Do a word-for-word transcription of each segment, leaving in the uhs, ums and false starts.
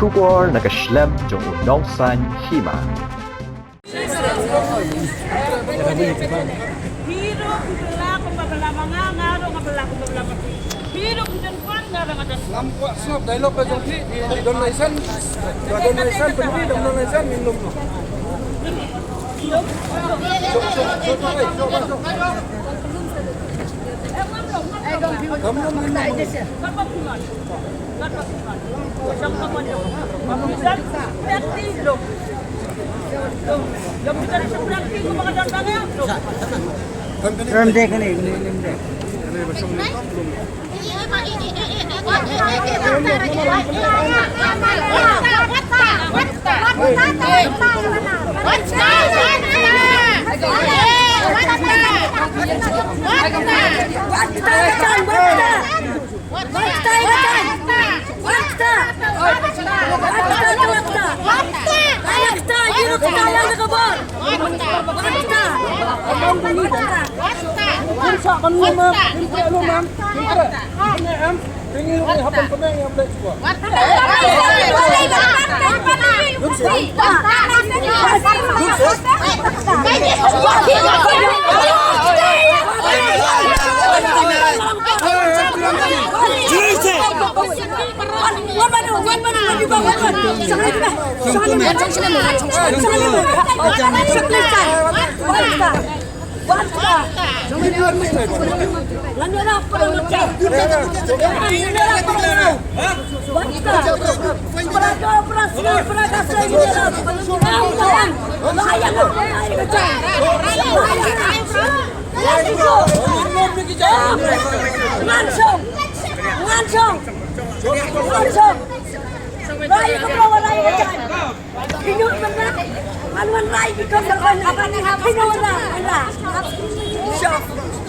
Khubor na ka shlem jong u nongsan hima. Hi ruh phi bylla kumba bylla ma nga, nga ruh nga bylla kumba bylla ma phi. Hi ruh phi don kwah, nga ruh nga don. Ngam kwah sngap dialogue ka jong phi, phi don license, phi don license, phi don license, ngin lum noh.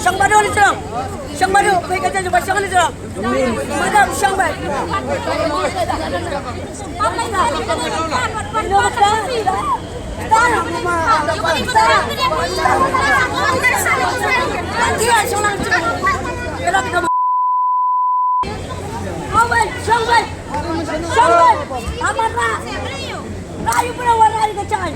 Shang badu ni shang. Shang badu, koi ka jaju ba shang ni shang. Madam shang badu. Shang badu, shang badu. Shang badu. Amara. Rayu pura wa rayu ka chai.